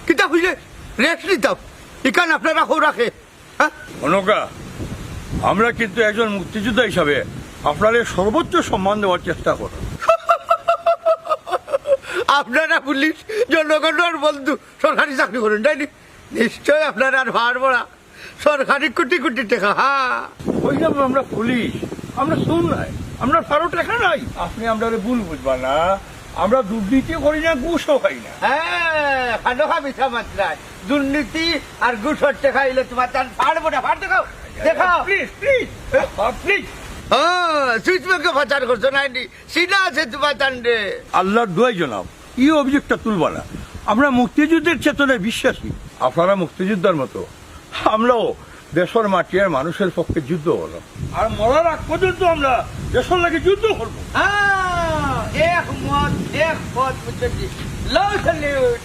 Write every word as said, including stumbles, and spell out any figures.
কিতা কইলে? রেস্ট নিতাম। ইখান আপনারা খৌ রাখে। হ্যাঁ? অনকা, আমরা কিন্তু একজন মুক্তিযোদ্ধা হিসাবে আপনারে সর্বোচ্চ সম্মান দেওয়ার চেষ্টা করব। আপনারা পুলিশ, জনগণর বন্ধু, সরকারি চাকরি করেন, তাই নি? নিশ্চয় আপনারা আর ভাড় ভরা সরকারি কোটি কোটি টাকা, হ্যাঁ। কইলাম আমরা পুলিশ, আমরা চুর নায়, আমরা ফারো টাকা নাই। আপনি আমরারে ভুল বুঝবা না, আমরা দুর্নীতি করি না, ঘুষও খাই না। হ্যাঁ, খানো খা মিছা মাত্রায়। দুর্নীতি আর ঘুষর টাকা আইলে তোমার তান ফাড়বো না, ফাড় দেখাও, দেখাও। Please, please, please. হ্যাঁ, সুইস ব্যাংকে পাচার করছো নাইনি? চিনা আছে তোমার তান রে। আল্লাহর দোয়াই জনাব, ই অভিযোগটা তুলবা না। আমরা মুক্তিযুদ্ধের চেতনায় বিশ্বাসী। আপনারা মুক্তিযোদ্ধার মতো আমরাও দেশর মাটি আর মানুষের পক্ষে যুদ্ধ করলাম। আর মরার আগ পর্যন্ত আমরা দেশর লাগি যুদ্ধ করব। হ্যাঁ, এক মত, এক পথ, বুঝছেন কি? লও স্যালুট।